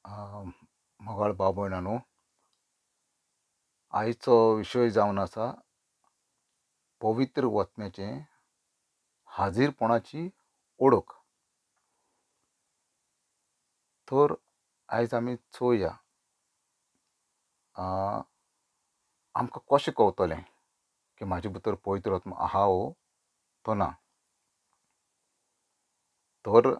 मोगाळ भाव भयणांनो, आयचो विशय जावन आसा पवित्र आत्म्याचें हाजीरपणाची ओळख. तर आयज आमी चोया आमकां कशें कळटलें की म्हाजे भितर पवित्र आत्मो आहा वो तो ना. तर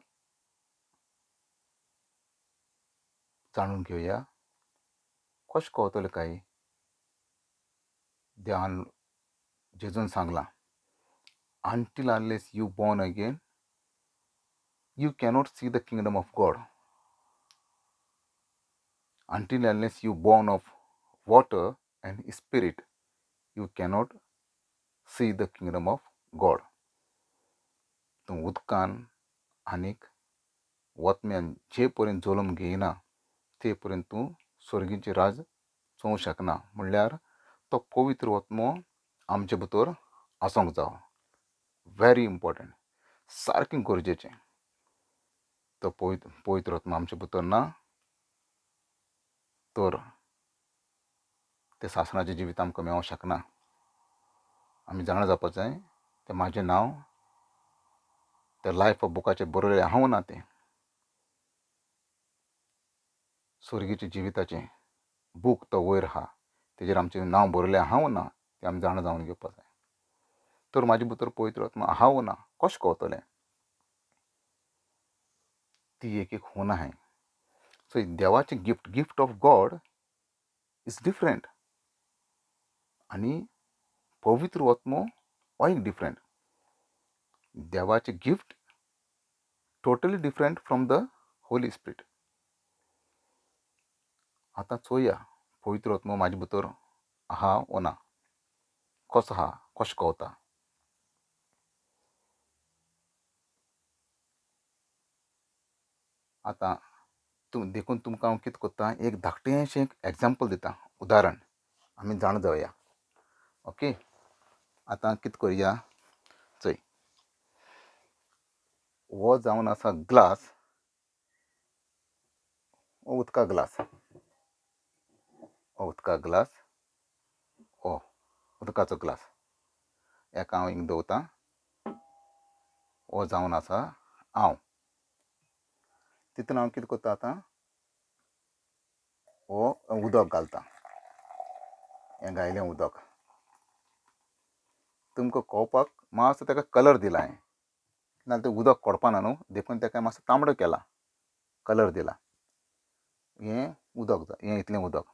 जाणून घेवया कशें कळटलें काय देवान जेजून सांगलां, until unless you born again you cannot see the kingdom of God. Until unless you born of water and spirit you cannot see the kingdom of God. तूं उदकान आनीक वतम्यान जे पर्यंत जल्म घेयना ते पर्यंत तूं स्वर्गीचें राज चोवंक शकना. म्हणल्यार तो पवित्र आत्मो आमचे भितर आसूंक जावो. व्हेरी इम्पोर्टंट, सारकें गरजेचें. तो पवित्र आत्मो आमचे भितर ना तर तें सासणाचें जिवीत आमकां मेळोंक शकना. आमी जाणा जावपाक जाय तें म्हाजें नांव त्या लायफ ऑफ बुकाचेर बरयलें आहा ना, तें स्वर्गीच्या जिविताचें बूक तो वयर आहा तेजेर आमचें नांव बरयलें आहा ना तें आमी जाणा जावन घेवपाक जाय. तर म्हाजे भितर पवित्र आत्मा आहा वो ना कशें कळटलें? ती एक एक खून आहाय. सो देवाचें gift, gift of God is different आनी पवित्र आत्मो हो एक डिफरंट. देवाचें gift totally different from the Holy Spirit. आतां चोया पवित्र आत्मो म्हाजे भितर आहा वो ना, कसो आहा, कशें कळटा. आतां देखून तुमकां हांव कितें करता, एक धाकटेंशें एक एग्जाम्पल दिता, उदाहरण, आमी जाणा जावया. ओके, आतां कितें करुया चोय, हो जावन आसा ग्लास, हो उदका ग्लास, हो उदका ग्लास, हो उदकाचो ग्लास हेका हांव हिंगा दवरता. हो जावन आसा हांव. तितून हांव कितें करता आतां, हो उदक घालता, हें घायलें उदक. तुमकां कळपाक मातसो ताका कलर दिला हांवें, नाल्यार तें उदक कडपाना न्हू, देखून ताका मातसो तांबडो केला, कलर दिला. हें उदक, हें इतलें उदक,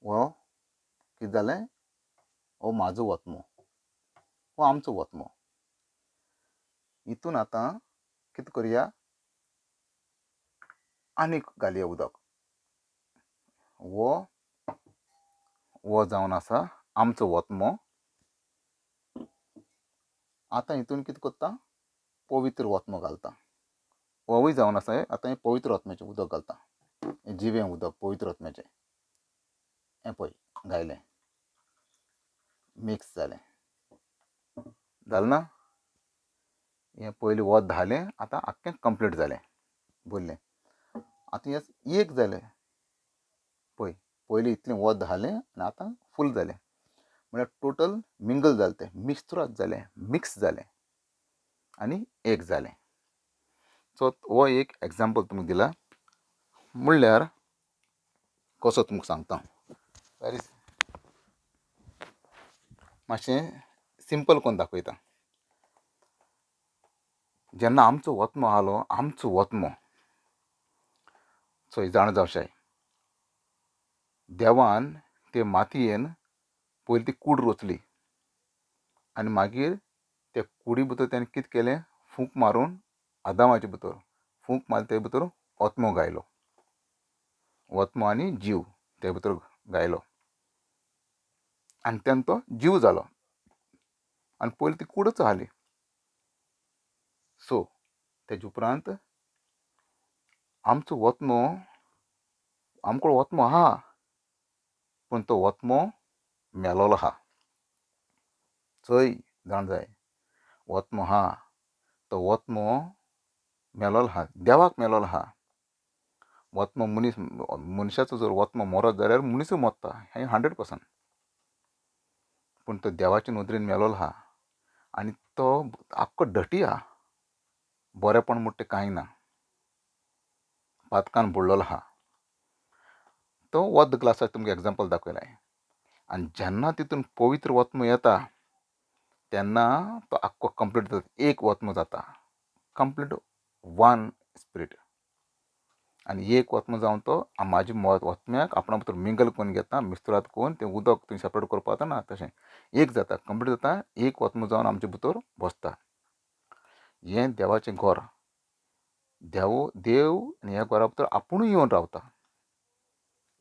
हो कितें जालें, हो म्हाजो वतमो, हो आमचो वतमो. हितून आतां कितें करुया, आनीक घालया उदक. हो हो जावन आसा आमचो वतमो. आतां हितून कितें करता, पवित्र वतमो घालता. होवूय जावन आसा आतां हें पवित्र आत्म्याचें उदक घालता, हें जिवें उदक पवित्र आत्म्याचें. हें पळय घायलें, मिक्स जालें, जालें ना. हें पयलीं वत धालें, आतां आख्खें कंप्लीट जालें, भरलें. आतां हें एक जालें, पळय पयलीं इतलें वत धालें आनी आतां फूल जालें, म्हळ्यार टोटल मिंगल जालें, तें मिस्त्राद जालें, मिक्स जालें आनी एक जालें. सो हो एक एग्जाम्पल तुमकां दिला. म्हणल्यार कसो तुमकां सांगता, वेरी मातशें सिंपल करून दाखयता. जेन्ना आमचो वतमो आहलो, आमचो वतमो चोय जाणा जावशाय, देवान ते मातयेन पयलीं ती कूड रचली आनी मागीर त्या कुडी भितर तेणें कितें केलें, फूंक मारून आदामाचे भितर फूंक मारून ते भितर ओत्मो घायलो, ओत्मो आनी जीव ते भितर घायलो आनी तेन्ना तो जीव जालो आनी पयलीं ती कूडच आहली. सो तेजे उपरांत आमचो वतमो, आमकां वतमो आहा पूण तो वतमो मेलोलो आहा. चोय जाण जाय, वतमो आहा तो वतमो मेलोलो आहा, देवाक मेलोलो आहा. वत्मो मनीस, मनशाचो जर वत्मो मरत जाल्यार मनीसूय मरता, हें 100%. पूण तो देवाचे नदरेन मेलोलो आहा आनी तो आख्खो डटी आहा, बरेंपण म्हणटा तें कांय ना, पातकान बुडलेलो आहा. तो वत ग्लासाक तुमकां एग्जाम्पल दाखयलें. आनी जेन्ना तितून पवित्र वत्मो येता तेन्ना तो आख्खो कंप्लीट जाता, एक वत्मो जाता, कंप्लीट वन स्पिरीट. आनी एक वत्मो जावन तो म्हाज्या वत्म्याक आपणा भितर मिंगल करून घेता, मिस्तुराद करून तें उदक थंय सेपरेट करपाक ना, तशें एक जाता, कंप्लीट जाता, एक वत्मो जावन आमचे भितर बसता. हें देवाचें घर, देव देव आनी ह्या घरा भितर आपुणूय येवन रावता,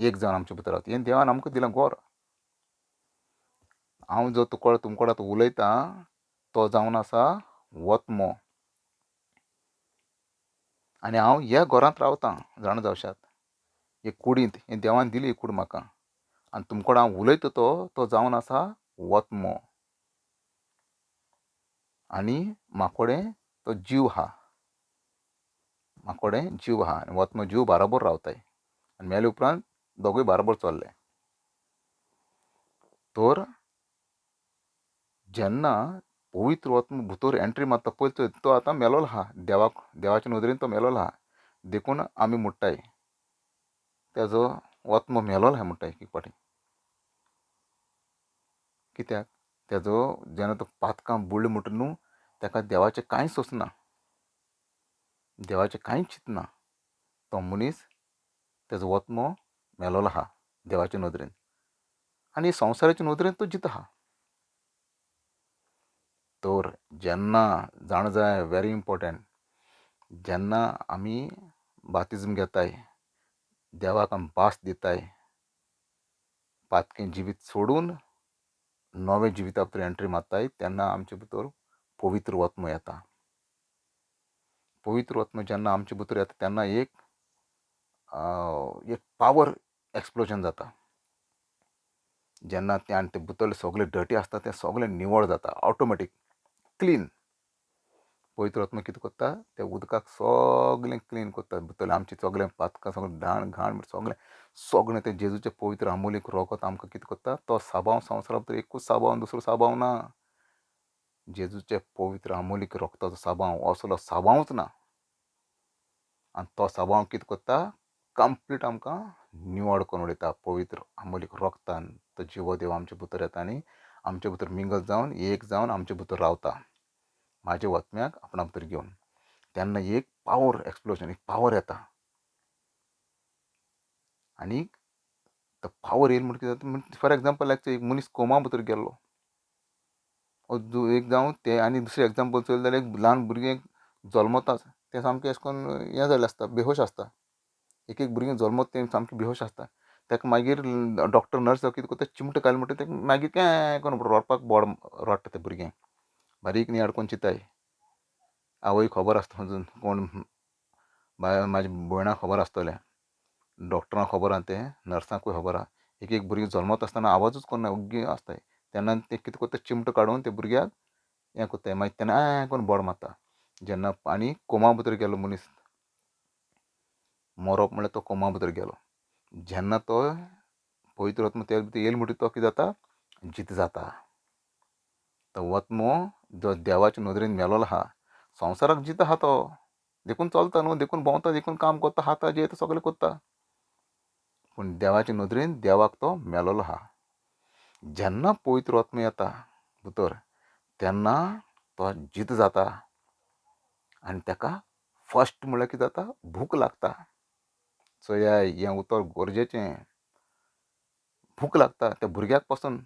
एक जावन आमचे भितर रावता. हें देवान आमकां दिलां घर. हांव जो तुका तुमकोडे आतां उलयतां तो जावन आसा वत्मो, आनी हांव ह्या घरांत रावतां. जाणा जावशात, हे कुडींत, हे देवान दिली ही कूड म्हाका, आनी तुमकोडे हांव उलयता तो तो जावन आसा वत्मो, आनी म्हाकोडे तो जीव आहा, म्हाकोडे जीव आहा, आनी वत्मो जीव बाराबर रावताय, आनी मेले उपरांत दोगूय बाराबर चल्ले. तर जेन्ना पवित्र आत्मो भितर एंट्री मारता पळय, तो आतां मेलोलो आहा, देवाक, देवाचे नदरेन तो मेलोलो आहा. देखून आमी म्हणटाय तेजो आत्मो मेलोलो आहा म्हणटाय एक फावटी. कित्याक तेजो जेन्ना तो पातकां बुडलो म्हणटा न्हू, ताका देवाचें कांय सोंसना, देवाचें कांय चिंतना, तो मनीस तेजो आत्मो मेलोलो आहा देवाचे नदरेन, आनी संवसाराचे नदरेन तो जितो आहा. तर जेन्ना जाणा जाय, वेरी इम्पोर्टंट, जेन्ना आमी बातिज्म घेताय, देवाक आमी भास दिताय, पातकें जिवीत सोडून नवें जिविता भितर एंट्री मारताय, तेन्ना आमचे भितर पवित्र आत्मो येता. पवित्र आत्मो जेन्ना आमचे भितर येता तेन्ना एक एक पावर एक्सप्लोजन जाता. जेन्ना तें आनी ते भितरले सगळे डटी आसता तें सगळें निवळ जाता, ऑटोमॅटीक क्लीन. पवित्र आत्मो कितें करता, त्या उदकाक सगळें क्लीन करता, भितरलें आमचें सगळें पातकां, सगळें दाण घाण सगळें सगळें तें जेजूचें पवित्र आमोलीक रोगत आमकां कितें करता, तो साबांव संवसारा भितर एकूच साबांव, दुसरो साबांव ना. जेजूचें पवित्र आमोलीक रोगताचो साबांव असलो साबांवच ना. आनी तो साबांव कितें करता, कंप्लीट आमकां निवळ करून उडयता. पवित्र आमोलीक रोगतान तो जिवो देव आमचे भितर येता आनी आमचे भितर मिंगल जावन एक जावन आमचे भितर रावता, म्हाज्या वत्म्याक आपणा भितर घेवन. तेन्ना एक पावर एक्सप्लोजन, एक पावर येता. आनी तो पावर येयल म्हणटकीर कितें जाता, फॉर एग्जाम्पल लायक एक मनीस कोमा भितर गेल्लो, एक जावं तें, आनी दुसरें एग्जाम्पल चोयलें जाल्यार एक ल्हान भुरगें जल्मताच तें सामकें अशें करून हें जाल्लें आसता, बेहोश आसता. एक एक भुरगें जल्मता तें सामकें बेहोश आसता, ताका मागीर डॉक्टर नर्स कितें करता, चिमटो घाल म्हणटा, ताका मागीर कें करून रडपाक बोड रडटा तें भुरगें. बारीक न्ही अडकोन चिंताय, आवय खबर आसता, कोण म्हाज्या भयणाक खबर आसतलें, डॉक्टरांक खबर आहा, तें नर्सांकूय खबर आहा. एक एक भुरगीं जल्मता आसतना आवाजूच करना, ओग्गी आसताय. तेन्ना ते कितें करता, चिमटो काडून ते भुरग्याक हें करताय, मागीर तेन्ना ऐं करून बोड मारता. जेन्ना आनी कोमा भितर गेलो मनीस, मरप म्हणल्यार तो कोमा भितर गेलो. जेन्ना तो पवित्र आत्मो ते भितर येयलो म्हणटकीर तो कितें जाता, जीत जाता. तो आत्मो जो देवाचे नदरेन मेलोलो आहा, संवसाराक जितो आहा तो, देखून चलता न्हू, देखून भोंवता, देखून काम करता, खाता जेयता, सगळें करता, पूण देवाचे नदरेन देवाक तो मेलोलो आहा. जेन्ना पवित्र आत्मो येता भितर तेन्ना तो जीत जाता आनी ताका फर्स्ट म्हणल्यार कितें जाता, भूक लागता. चोयाय, हें उतर गरजेचें. भूक लागता त्या भुरग्याक पासून.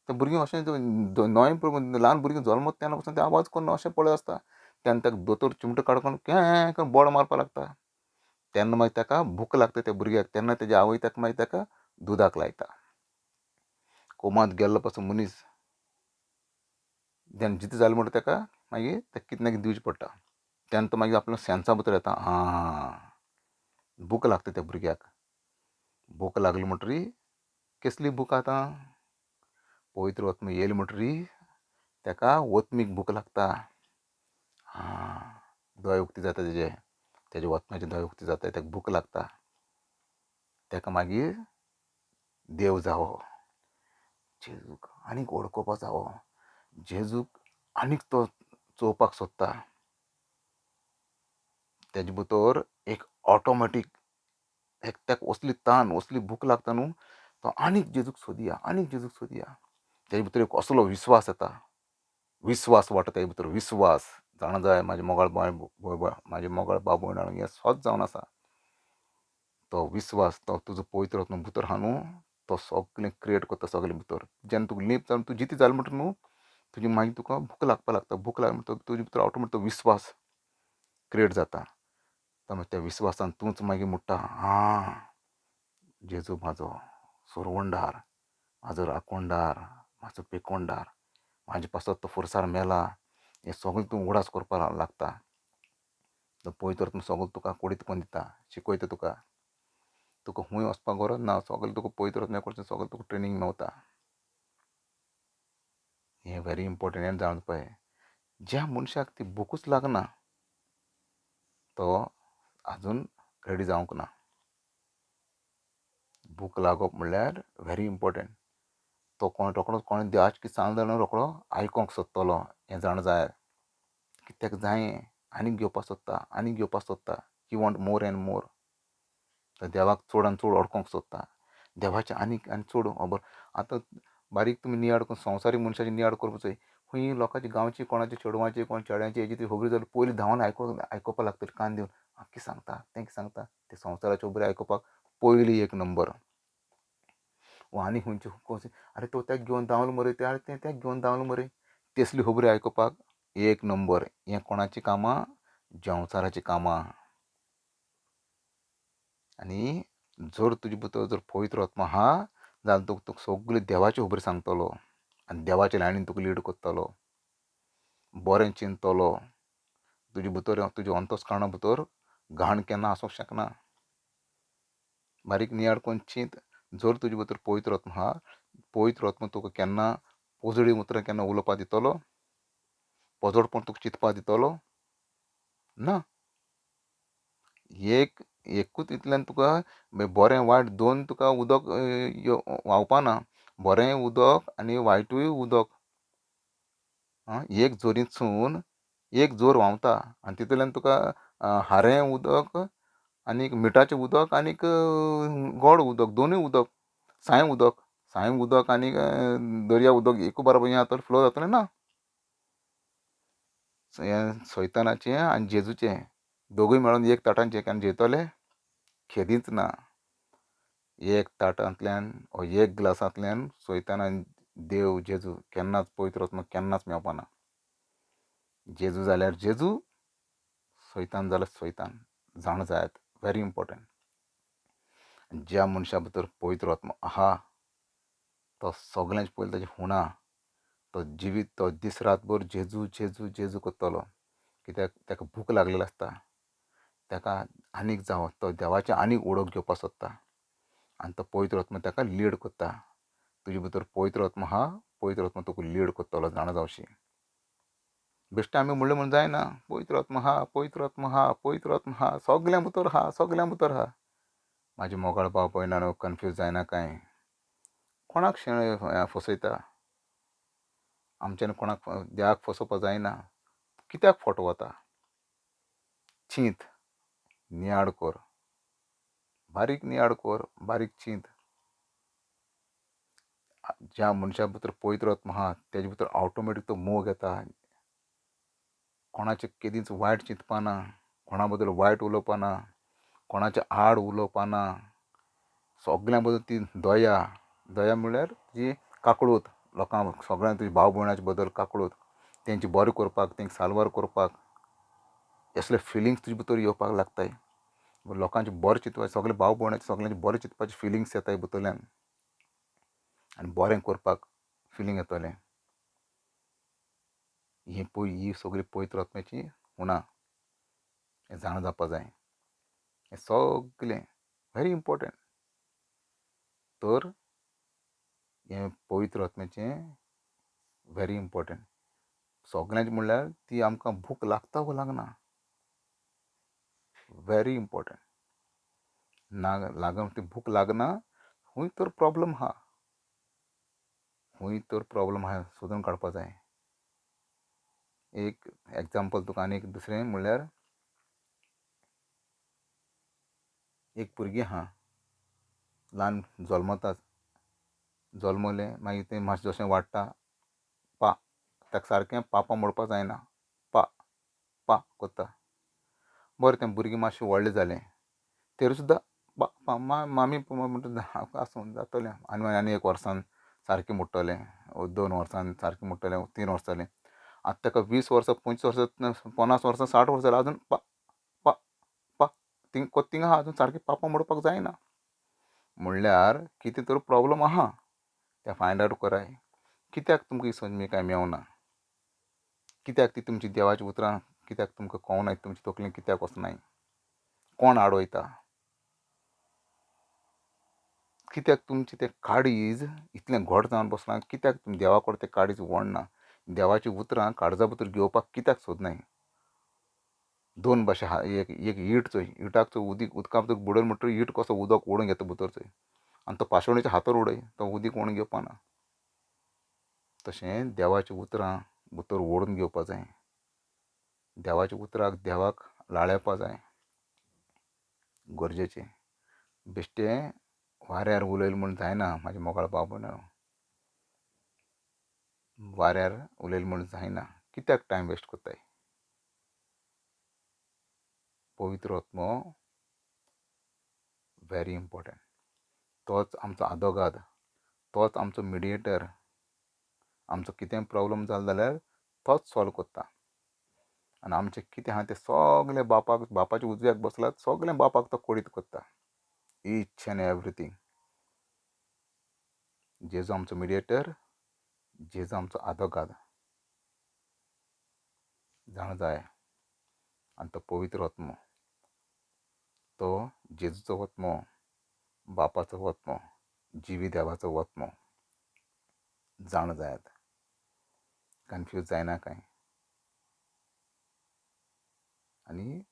त्या भुरगीं अशें नवें ल्हान भुरगीं जल्मता तेन्ना पासून ते आवाज करून अशें पळयत आसता. तेन्ना ताका दोतोर चिमटो काडून कें करून बोड मारपाक लागता. तेन्ना मागीर ताका भूक लागता त्या भुरग्याक. तेन्ना तेजी आवय ताका मागीर ताका दुदाक लायता. कोमांत गेल्लो पासून मनीस जेन्ना जितो जालो म्हणटा ताका मागीर ताका कितें ना कितें दिवचें पडटा. तेन्ना तो मागीर आपल्या सेन्सा भितर येता. आं, भूक लागता त्या भुरग्याक. भूक लागली म्हणटरी कसली भूक आतां, पवित्र आत्मो येयलो म्हणटरी ताका ओत्मीक भूक लागता. आं, दोळे उक्ते जाता तेजे, तेजे वतम्याचे दोळे उक्ते जाता, ताका भूक लागता. ताका मागीर देव जावो, जेजूक आनीक वळखुपा जावो, जेजूक आनीक तो चोवपाक सोदता. तेजे भितर एक ऑटोमेटीक एक ताका असली तान असली भूक लागता न्हू, तो आनीक जेजूक सोदया, आनीक जेजूक सोदया. तेजे भितर एक असलो विस्वास येता, विस्वास वाडटा तेजे भितर, विस्वास. जाणा जाय म्हाजे मोगाळ बाय, म्हाजे मोगाळ बाबू भयणां, हें सत जावन आसा. तो विस्वास, तो तुजो पवित्र आत्मा भितर आहा न्हू, तो सगळें क्रिएट करता सगळें भितर. जेन्ना तुका लीप जावन तूं जिती जालें म्हणटा न्हू, तुजी मागीर तुका भूक लागपाक लागता. भूक लागली म्हणटकीर तुजे भितर ऑटोमेटीक तो विस्वास क्रिएट जाता. तो मागीर त्या विस्वासान तूंच मागीर म्हणटा, आं जेजू म्हाजो सोरवणदार, म्हाजो राखणदार, म्हाजो पेकोणदार, म्हाजे पासत तो फोर्सार मेला, हें सगळें तूं उगडास करपाक लागता. तो पवित्र आत्मा सगळें तुका कुडीत करून दिता, शिकयता तुका. तुका खूंय वचपाक गरज ना, सगळें तुका पवित्र आत्म्या कडसून सगळें तुका ट्रेनींग मेवता. हें व्हेरी इम्पोर्टंट, हें जाण पळय. ज्या मनशाक ती भुकूच लागना तो आजून रेडी जावंक ना. भूक लागप म्हणल्यार व्हेरी इम्पोर्टंट. तो कोण रोकडो कोण देवाचें कितें सांगलें जाल्यार रोकडो आयकोंक सोदतलो, हें जाण जाय. कित्याक जाय आनीक घेवपाक सोदता, आनीक घेवपाक सोदता. He want more and more. तो देवाक चड आनी चड वळखोंक सोदता, देवाचें आनीक आनी चड खबर. आतां बारीक तुमी नियाळ करून संवसारीक मनशाची नियाळ करपाक जाय. खंय लोकांची गांवची कोणाची चेडवाची कोण चेड्याची हेजी ती खबरी जाल्यार पयलीं धांवन आयकुपाक लागतली, कान दिवन कितें सांगता तें कितें सांगता. ते संवसाराच्यो खबरी आयकुपाक पयली एक नंबर. वा आनी खंयच्यो, आरे तो तेका घेवन धांवलो मरे, तें तेका घेवन धांवलो मरे, तसली खबरी आयकुपाक एक नंबर. हें कोणाचीं कामां? संवसाराचीं कामां. आनी जर तुजे भितर जर पवित्र आत्मा आहा जाल्यार तुका सगळ्यो देवाच्यो खबरी सांगतलो आनी देवाच्या लायनीन तुका लीड करतलो, बरें चिंततलो. तुजे भितर तुज्या अंतस्करणा भितर घाण केन्ना आसूंक शकना. बारीक नियाळ करून चिंत, जर तुजे भितर पवित्र आत्मा आहा, पवित्र आत्मा तुका केन्ना पोजडी उतरां केन्ना उलोवपाक दितलो, पोजडपण तुका चिंतपाक दितलो ना. एक एकूच इतल्यान तुका बरें वायट दोन तुका उदक व्हांवपाना, बरें उदक आनी वायटूय उदक. एक जोरींतसून एक जोर व्हांवता आनी तितूंतल्यान तुका हारें उदक आनीक मिठाचें उदक आनीक गोड उदक, दोनूय उदक, साय उदक, साय उदक आनी दर्या उदक एक बरोबर हें जातलें, फ्लो जातलें ना. हें सैतानाचें आनी जेजूचें दोगूय मेळोन एक ताटान जे केन्ना जेयतले खेदीच ना. एक ताटांतल्यान वो एक ग्लासांतल्यान सैतान आनी देव जेजू केन्नाच, पवित्र आत्मा केन्नाच मेवपाना. जेजू जाल्यार जेजू, सैतान जाल्यार सैतान. जाण जायात, व्हेरी इम्पोर्टंट. ज्या मनशा भितर पवित्र आत्मा आहा तो सगळ्यांचे पयलीं ताची हुणां, तो जिवीत, तो दीस रातभर जेजू जेजू जेजू करतलो. कित्याक ताका भूक लागलेली आसता, ताका आनीक जावं, तो देवाचें आनीक वळख घेवपाक सोदता आनी तो पवित्र आत्मा ताका लीड करता. तुजे भितर पवित्र आत्मा आहा, पवित्र आत्मा तुका लीड करतलो, जाणा जावशी. बेश्टें आमी म्हणलें म्हूण जायना, पवित्र आत्मा आहा, पवित्र आत्मा आहा, पवित्र आत्मा आहा, सगल्यां भितर आहा, सगल्यां भितर आहा. म्हाजे मोगाळ भाव भयणां, कन्फ्यूज जायना कांय. कोणाक शेण फसयता? आमच्यान कोणाक देवाक फसोवपाक जायना. कित्याक फट वता? चींत, नियाळ कर, बारीक नियाळ कर, बारीक चींत. ज्या मनशा भितर पवित्र आत्मा आहा तेजे भितर ऑटोमेटीक तो मोग येता. कोणाचें केदींच वायट चिंतपाना, कोणा बद्दल वायट उलोवपाना, कोणाच्या आड उलोवपाना, सगल्यां बद्दल ती दया. दया म्हणल्यार जी काकळूत, लोकांक सगळ्यांक तुज्या भाव भयणाचे बद्दल काकळूत, तेंचे बरें करपाक, तेंकां साल्वार करपाक, असले फिलिंग्स तुजे भितर येवपाक लागताय. लोकांचे बरें चिंतपाचें, सगळे भाव भयणाचे सगळ्यांचे बरें चिंतपाचे फिलिंग्स येताय भितरल्यान आनी बरें करपाक फिलींग येतलें. ही पळय, ही सगळी पवित्र आत्म्याची हुणां, हें जाणा जावपा जाय. हें सगलें व्हेरी इम्पोर्टंट. तर हें पवित्र आत्म्याचें व्हेरी इम्पोर्टंट. सगल्यांचें म्हणल्यार ती आमकां भूक लागता वो लागना, व्हेरी इम्पोर्टंट. ना लागना ती भूक लागना, खूंय तर प्रोब्लम आहा, खूंय तर प्रोब्लम आहा सोदून काडपा जाय. एक एग्जाम्पल तुका आनी एक दुसरें म्हणल्यार एक भुरगें आहा, ल्हान जल्मताच, जल्मलें मागीर तें मातशें जशें वाडटा पा, ताका सारकें पापा म्हणपाक जायना, पा पा करता. बरें तें भुरगें मातशें व्हडलें जालें तरी सुद्दां पा पा मामी म्हणटा आसूं जातलें, आनी मागीर आनी एक वर्सान सारकें मोडटलें, 2 वर्सान सारकें मोडटलें, 3 वर्सां जालीं. आतां ताका 20 वर्सां, 25 वर्सां, 50 वर्सां, 60 वर्सां जाल्यार अजून पा पा पा थिंगा आहा, अजून सारकें पापा मोडपाक जायना. म्हणल्यार कितें तर प्रोब्लम आहा, तें फायंड आवट कराय. कित्याक तुमकां ही काय मेवना, कित्याक ती तुमची देवाची उतरां कित्याक तुमकां कळनाय, तुमची तकलेन कित्याक वचनाय, कोण आडवयता, कित्याक तुमचें तें काळीज इतलें घट जावन बसलां, कित्याक तुमी देवा कडेन तें काळीज वडना, देवाची उतरां काळजा भितर घेवपाक कित्याक सोदनाय. दोन भाशे आहा, एक एक ईट चोय, इटाक चोय उदीक उदका भितर बुडोवन म्हणटकीर ईट कसो उदक ओडून घेता भितर चोय, आनी तो पाशोणेच्या हातार उडय तो उदीक ओडून घेवपा ना. तशें देवाची उतरां भितर ओडून घेवपा जाय, देवाच्या उतराक देवाक लाळेवपा जाय, गरजेचें. बेश्टें वाऱ्यार उलयलें म्हूण जायना म्हाजे मोगाळ भाव भयणां, वाऱ्यार उलयलें म्हूण जायना. कित्याक टायम वेस्ट करताय? पवित्र आत्मो व्हेरी इम्पोर्टंट, तोच आमचो आदोगाद, तोच आमचो मिडिएटर. आमचो कितें प्रोब्लम जालो जाल्यार तोच सॉल्व करता. आनी आमचें कितें आहा तें सगलें बापाक, बापाच्या उजव्याक बसला, सगलें बापाक तो कोडीत करता, ईच एन्ड एवरीथींग. जेजू आमचो मिडिएटर, जेजू आमचो आदोगाद, जाणा जाय. आनी तो पवित्र आत्मो, तो जेजूचो आत्मो, बापाचो आत्मो, जिवी देवाचो आत्मो, जाणा जायात, कन्फ्यूज जायना कांय. आनी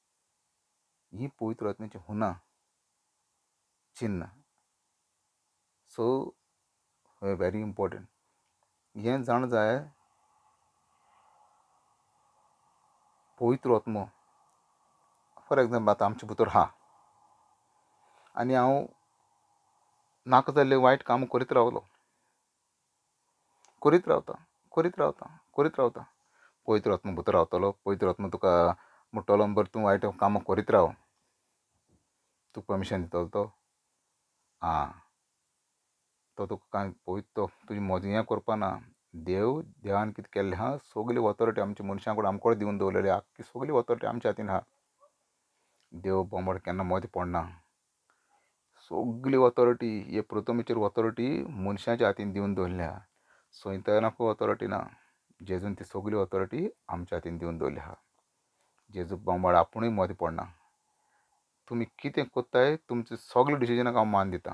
ही पवित्र आत्म्याची हुनां चिन्न, सो व्हेरी इम्पोर्टंट. हें जाण जाय. पवित्र आत्मो फॉर एग्जाम्पल आतां आमचे भितर आहा आनी हांव नाका जाल्लें वायट काम करीत रावलो, करीत रावता, करीत रावता, करीत रावता, पवित्र आत्मो भितर रावतलो, पवित्र आत्मो तुका म्हणटलो बरें तूं वायट कामां करीत राव, तुका परमिशन दितलो तो? आं, तो तुका कांय पवित्र तुजी मजी हें करपा ना. देव देवान कितें केल्लें आहा, सगली ऑथॉरिटी आमच्या मनशां कडेन आमकां दिवन दवरलेली आख्खी सगली ऑथॉरिटी आमच्या हातीन आहा. देव बोंबड केन्ना मदीं पडना. सगली ऑथॉरिटी हे प्रथमेचेर ऑथॉरिटी मनशाच्या हातीन दिवन दवरल्या, सैतानाकूय ऑथॉरिटी ना. जेजून ती सगली ऑथॉरिटी आमच्या हातीन दिवन दवरली आहा. जेजू बोंबाड आपुणूय मदीं पडना. तुमी कितें करताय तुमचे सगळे डिसिजनाक हांव मान दिता.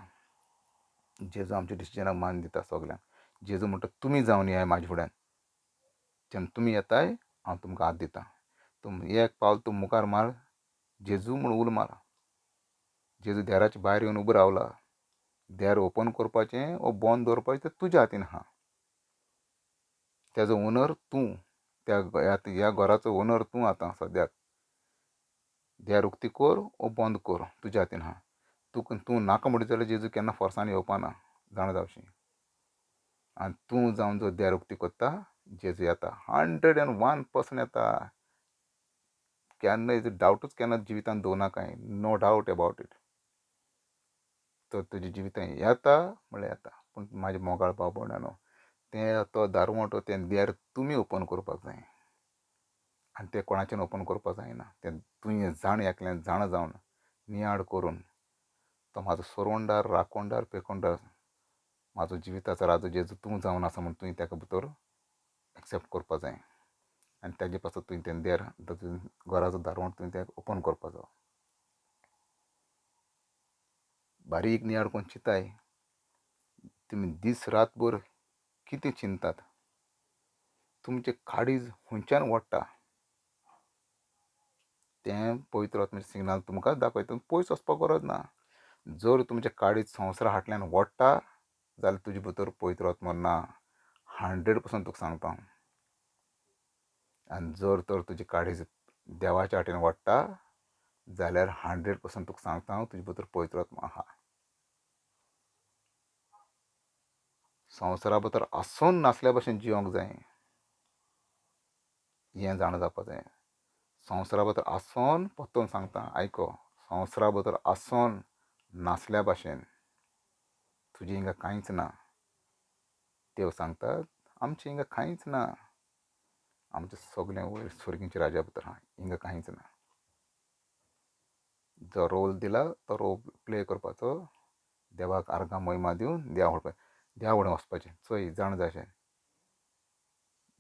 जेजू आमच्या डिसिजनाक मान दिता सगल्यांक. जेजू म्हणटा तुमी जावन येयाय म्हाज्या फुड्यान, जेन्ना तुमी येताय हांव तुमकां हात दिता. तुमी एक पावल तूं मुखार मार, जेजू म्हूण उलो मार. जेजू देराच्या भायर येवन उबो रावला, देर ओपन करपाचें वो बंद दवरपाचें तें तुज्या हातीन आहा. तेजो ओनर तूं, त्या ह्या घराचो ओनर तूं आतां सद्याक. देर उक्ती कर वो बंद कर, तुज्या हातीन आहा. तुका तूं नाका म्हणटा जाल्यार जेजू केन्ना फोर्सान येवपा ना, जाणा जावशी. आनी तूं जावन जर देर उक्ती करता, जेजू येता, 101% येता. केन्ना डावटूच केन्ना जिवितान दवरनाकाय, नो डावट एबावट it. तर तुज्या जिवितान येता म्हणल्यार येता. पूण म्हाजे मोगाळ भाव भयणांनो, तें तो दारवंटो तें देर तुमी ओपन करपाक जाय. आनी तें कोणाच्यान ओपन करपाक जायना. तें तुवें जाण एकल्यान जाणा जावन नियाळ करून तो म्हाजो सोरवणदार, राखणदार, पेखणदार, म्हाजो जिविताचो राजो जेजू तूं जावन आसा म्हूण तुवें ताका भितर एक्सेप्ट करपाक जाय. आनी ताजे पासत तुवें तें देर घराचो दारवंट तुवें तें ओपन करपाक जाय. बारीक नियाळ करून चिंताय, तुमी दीस रातभर कितें चिंतात, तुमचें काळीज खंयच्यान ओडटा तें पवित्र आत्म्याचें सिग्नल तुमकां दाखयता. पयस वचपाक गरज ना. जर तुमच्या काळीज संवसारा हाटल्यान वडटा जाल्यार तुजे भितर पवित्र आत्मो ना, 100% तुका सांगता हांव. आनी जर तर तुजें काळीज देवाच्या वाटेन वडटा जाल्यार 100% तुका सांगता हांव, तुजे भितर पवित्र आत्मो आहा. संवसारा भितर आसून नासल्या भशेन जिवंक जाय हें जाणा जावपा जाय. संवसारा भितर आसून, परतून सांगता आयको, संवसारा भितर आसून नासल्या भाशेन तुजें हिंगा कांयच ना. देव सांगता आमचें हिंगा कांयच ना, आमचें सगळें वयर स्वर्गींच्या राजा भितर आहा, हिंगा कांयच ना. जो रोल दिला तो रोल प्ले करपाचो, देवाक आर्गां मोहिमा दिवन देवा व्हडपा, देवा फुडें वचपाचें. चोय जाण जाय अशें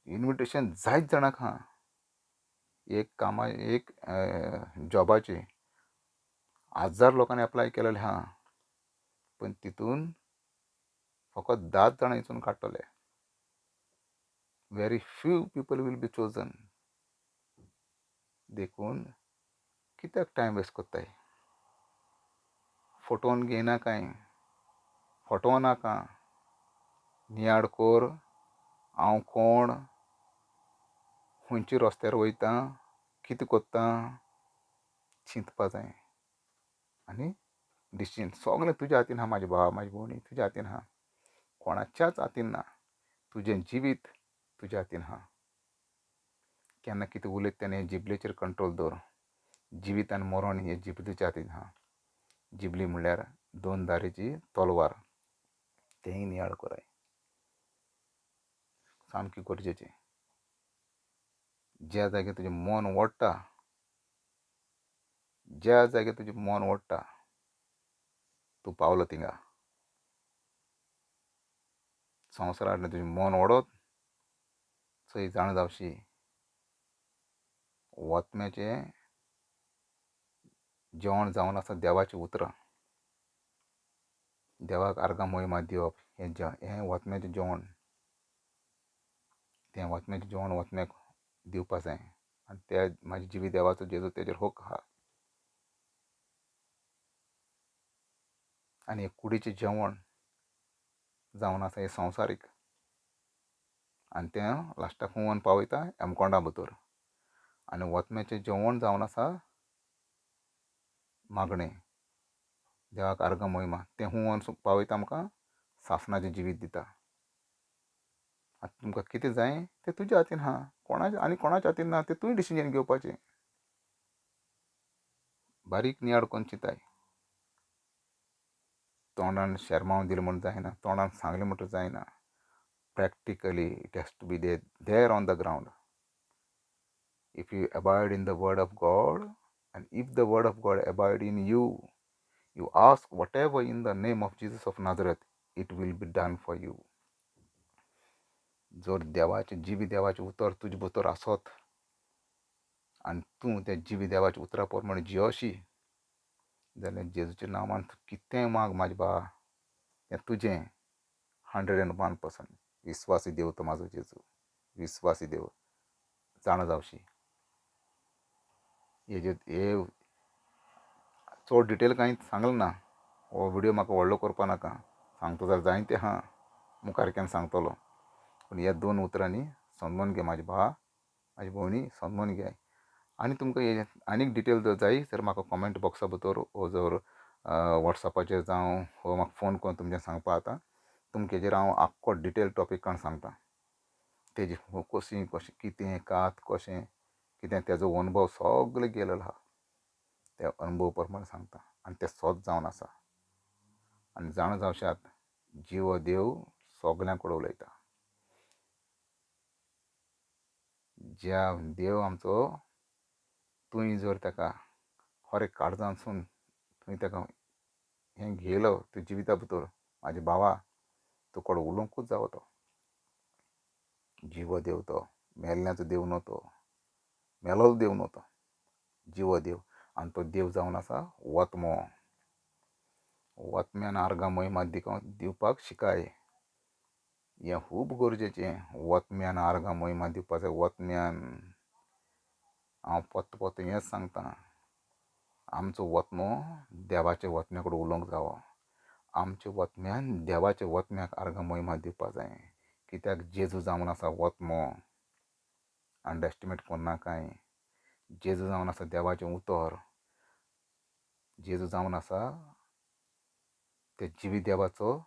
इनविटेशन जायत जाणांक आहा. एक कामा एक जॉबाची 1000 लोकांनी एप्लाय केलेलें आहा, पूण तितून फकत 10 जाणां हितून काडटले. Very few people will be chosen. देखून कित्याक टायम वेस्ट करताय? फोटोन घेयनाकाय, फोटो नाका, नियाळ कोर हांव कोण, खंयच्या रस्त्यार वयता, कितें करता चिंतपा जाय. आनी डिसिजन सगळें तुज्या हातीन आहा म्हाजे भावा, म्हाजे भयणी, तुज्या हातीन आहा, कोणाच्याच हातीन ना. तुजें जिवीत तुज्या हातीन आहा. केन्ना कितें उलयता तेन्ना हे जिबलेचेर कंट्रोल दवर. जिवीत आनी मरण हे जिबलेच्या हातीन आहा. जिबली म्हणल्यार 2 धारेची तलवार, तेंय नियाळ कराय, सामकी गरजेचें. ज्या जाग्यार तुजें मन ओडटा, ज्या जाग्यार तुजें मन ओडटा तूं पावलो थिंगा. संवसारांतलें तुजें मन ओडत चोय जाणा जावशी वतम्याचें जेवण जावन आसा देवाचीं उतरां. देवाक आर्गां मोहिमा दिवप हें हें वतम्याचें जेवण. तें वतम्याचें जेवण वतम्याक दिवपा जाय. आनी ते म्हाजे जिवी देवाचो जेजू तेजेर हक आहा. आनी हे कुडीचें जेवण जावन आसा हें संवसारीक, आनी तें लास्टाक हुंवन पावयता हेमकोंडा भितर. आनी वतम्याचें जेवण जावन आसा मागणें, देवाक आर्गां मोहिमा, तें हुंवन पावयता आमकां सासणाचें जिवीत दिता. आतां तुमकां कितें जाय तें तुज्या हातीन आहा, कोणाच्या आनी कोणाच्या हातीन ना, तें तुवें डिसिजन घेवपाचें. बारीक नियाळ करून चिंताय. तोंडान शेरमांव दिलें म्हूण जायना, तोंडान सांगलें म्हणटकच जायना. Practically it has to be there on the ground. If you abide in the word of God and if the word of God abide in you, you ask whatever in the name of Jesus of Nazareth, it will be done for you. जर देवाचें जिवी देवाचें उतर तुजे भितर आसत आनी तूं त्या जिवी देवाच्या उतरा प्रमाणे जियोशी जाल्यार जेजूच्या नांवान तूं कितेंय माग म्हाजे बा, तें तुजें 101%. विस्वासी देव तो म्हाजो जेजू, विस्वासी देव. जाणा जावशी. हेजे हे चड डिटेल कांय सांगलें ना, हो व्हिडियो म्हाका व्हडलो करपा नाका, सांगता जाल्यार जायते आहा, मुखार केन्ना सांगतलो. पूण ह्या 2 उतरांनी समजून घे म्हाजे भावा, म्हाजे भयणी, समजून घे. आनी तुमकां हे आनीक डिटेल जर जाय तर म्हाका कॉमेंट बॉक्सा भितर वो जर वॉट्सॅपाचेर जावं वो म्हाका फोन करून तुमचें सांगपा जाता. तुमकां हेजेर हांव आख्खो डिटेल टॉपीक काडून सांगता. तेजी कशी कशें कितें कात कशें कितें तेजो अनुभव सगळें गेलेलो आहा, त्या अनुभव प्रमाणे सांगता. आनी तें सत जावन आसा. आनी जाणा जावशात जिवो देव सगळ्यां कडेन उलयता. ज्या देव आमचो, तुवें जर ताका खरें काळजांतसून तुवें ताका हें घेयलो तुज्या जिविता भितर, म्हाजे भावा तूं कोण उलोवंकूच जावो तो. जिवो देव तो, मेल्ल्याचो देव न्हू तो, मेलोलो देव न्हू तो, जिवो देव. आनी तो देव जावन आसा वतमो. वतम्यान आर्गां मोहिमा दिवपाक शिकाय, हें खूब गरजेचें. वतम्यान आर्गां मोहिमा दिवपाक जाय. वतम्यान हांव परत परत हेंच सांगता, आमचो वतमो देवाच्या वतम्या कडेन उलोवंक जावो. आमच्या वतम्यान देवाच्या वतम्याक आर्गां मोहिमा दिवपा जाय. कित्याक जेजू जावन आसा वतमो. अंडरएस्टिमेट करनाकाय. जेजू जावन आसा देवाचें उतर. जेजू जावन आसा ते जिवी देवाचो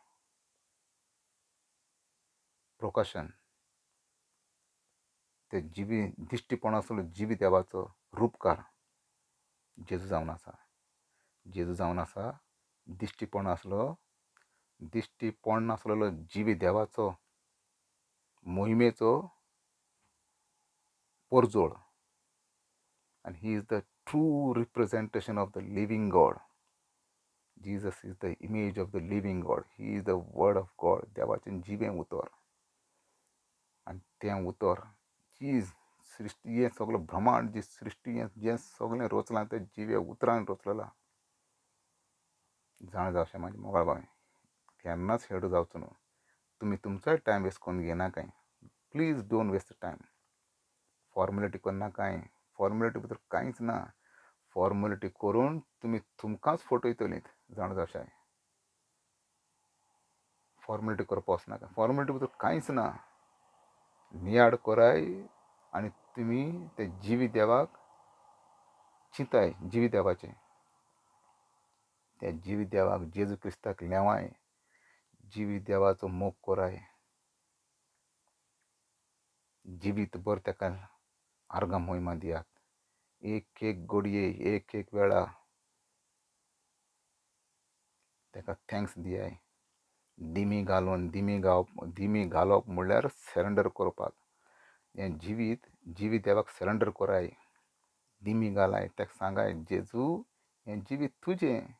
प्रकाशन. ते जिवी दिश्टीपण आसलो जिवी देवाचो रुपकार जेजू जावन आसा. जेजू जावन आसा दिश्टीपण आसलो, दिश्टीपण नासलेलो जिवी देवाचो मोहिमेचो परजोळ. And he is the true representation of the living God. Jesus is the image of the living God. He is the word of God. देवाचें जिवें उतर. आनी तें उतर जी सृश्टी हें सगळें ब्रह्मांड जी सृश्टी हें जें सगळें रचलां तें जिव्या उतरान रचलेलां. जाणा जावचें म्हाजें मोगाळ भाव, केन्नाच हेडू जावचो न्हू. तुमी तुमचोय टायम वेस्ट करून घेयनाकाय. Please don't waste time. Formality करनाकाय. फॉर्मेलिटी भितर कांयच ना. फॉर्मेलिटी करून तुमी तुमकांच फटयतलीं. जाणा जावचें. फॉर्मेलिटी करपा वचनाका. फॉर्मेलिटी भितर कांयच ना. नियाळ कराय आनी तुमी ते जिवी देवाक चिंताय. जिवी देवाचें, त्या जिवी देवाक जेजू क्रिस्ताक लेवाय. जिवी देवाचो मोग कराय. जिवीत भर ताका आर्गां मोहिमा दियात. एक एक घडये, एक एक वेळा ताका thanks दियाय. दिमी घालून दिमी गावप, दिमी घालप म्हणल्यार सरेंडर करपाक. हें जिवीत जिवी देवाक सरेंडर कराय. दिमी घालाय, ताका सांगाय, जेजू हें जिवीत तुजें,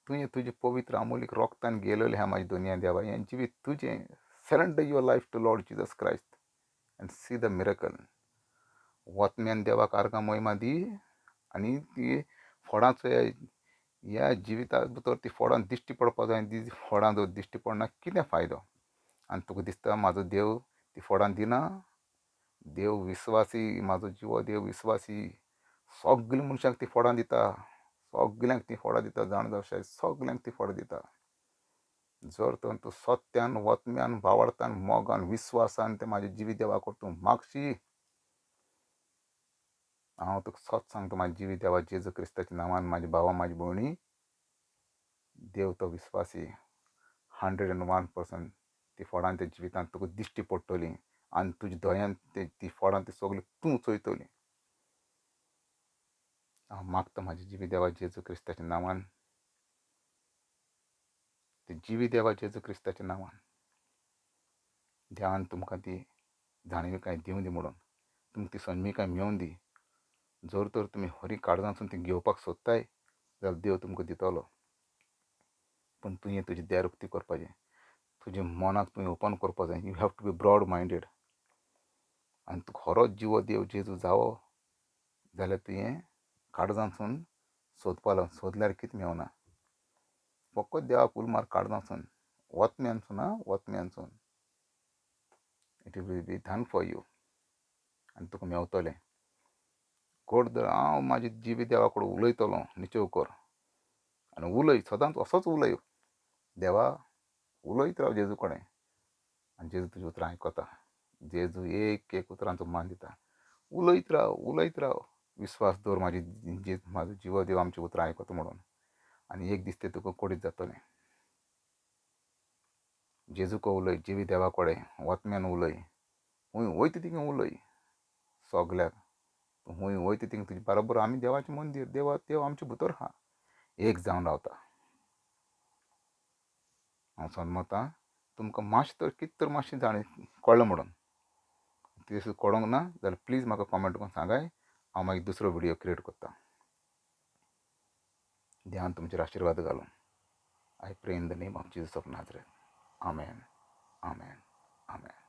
तुवें तुजें पवित्र आमोलीक रोगतान गेलेलें आहा म्हाज्या दुनिया देवा, हें जिवीत तुजें. Surrender your life to Lord Jesus Christ and see the miracle. वतम्यान देवाक आर्गां मोहिमा दी आनी ती फोडां चोय. ह्या जिविता भितर ती फोडां दिश्टी पडपा जाय. ती फोडां जर दिश्टी पडना कितें फायदो? आनी तुका दिसता म्हाजो देव ती फोडां दिना? देव विस्वासी, म्हाजो जिवो देव विस्वासी. सगल्या मनशांक ती फोडां दिता. सगल्यांक ती फोडां दिता. जाण जावशा, सगल्यांक ती फोडां दिता. जर तर तूं सत्यान वतम्यान भावार्थान मोगान विस्वासान ते म्हाजे जिवी देवा कडेन तूं मागशी, हांव तुका सत सांगता म्हाज्या जिवी देवा जेजू क्रिस्ताच्या नांवान, म्हाज्या भावा म्हाजी भयणी, देव तो विस्वासी. 101% ती फोडां त्या जिवितांत तुका दिश्टी पडटली आनी तुज्या दोळ्यान ती फोडां ती सगळी तूं चोयतली. हांव मागता म्हाज्या जिवी देवा जेजू क्रिस्ताच्या नांवान, ते जिवी देवा जेजू क्रिस्ताच्या नांवान, देवान तुमकां ती जाणविकाय दिवं दी म्हणून, तुमकां ती सनमिकाय मेळून दी. जर तर तुमी हरी काळजांतसून ती घेवपाक सोदताय जाल्यार देव तुमकां दितलो. पूण तुवें तुजी देर उक्ती करपाचें, तुज्या मनाक तुवें ओपन करपा जाय. You have to be broad minded. आनी तुका खरोच जिवो देव जेजू जावो जाल्यार तुवें काळजांतसून सोदपा, सोदल्यार कितें मेवना. फकत देवाक उलो मार काळजांतसून, वतम्यानसून, आं, वतम्यानसून. It will be done for you. आनी तुका मेवतलें. कोण तर हांव म्हाजे जिवी देवा कडेन उलयतलो, निचेव कर आनी उलय, सदांच असोच उलय. देवा उलयत राव जेजू कडेन आनी जेजू तुजी उतरां आयकता. जेजू एक एक उतरांचो मान दिता. उलयत राव, उलयत राव. विस्वास दवर म्हाजी म्हाजो जिवो देव आमची उतरां आयकता म्हणून. आनी एक दीस तें तुका कोडीत जातलें. जेजूको उलय, जिवी देवा कडेन वतम्यान उलय. खूंय वयता थिंगा उलय सगल्याक. खूंय वयता थिंगा तुजे बरोबर आमी देवाचें मंदीर, देवा देव आमचे भितर आहा, एक जावन रावता. हांव समजतां तुमकां मातशें तर कितें तर मातशें जाण कळ्ळें म्हणून. तें सुद्दां कळोंक ना जाल्यार प्लीज म्हाका कॉमेंट करून सांगाय. हांव मागीर दुसरो व्हिडियो क्रिएट करता. देवान तुमचेर आशिर्वाद घालूं. I pray in the name of Jesus of Nazareth. Amen, amen, amen.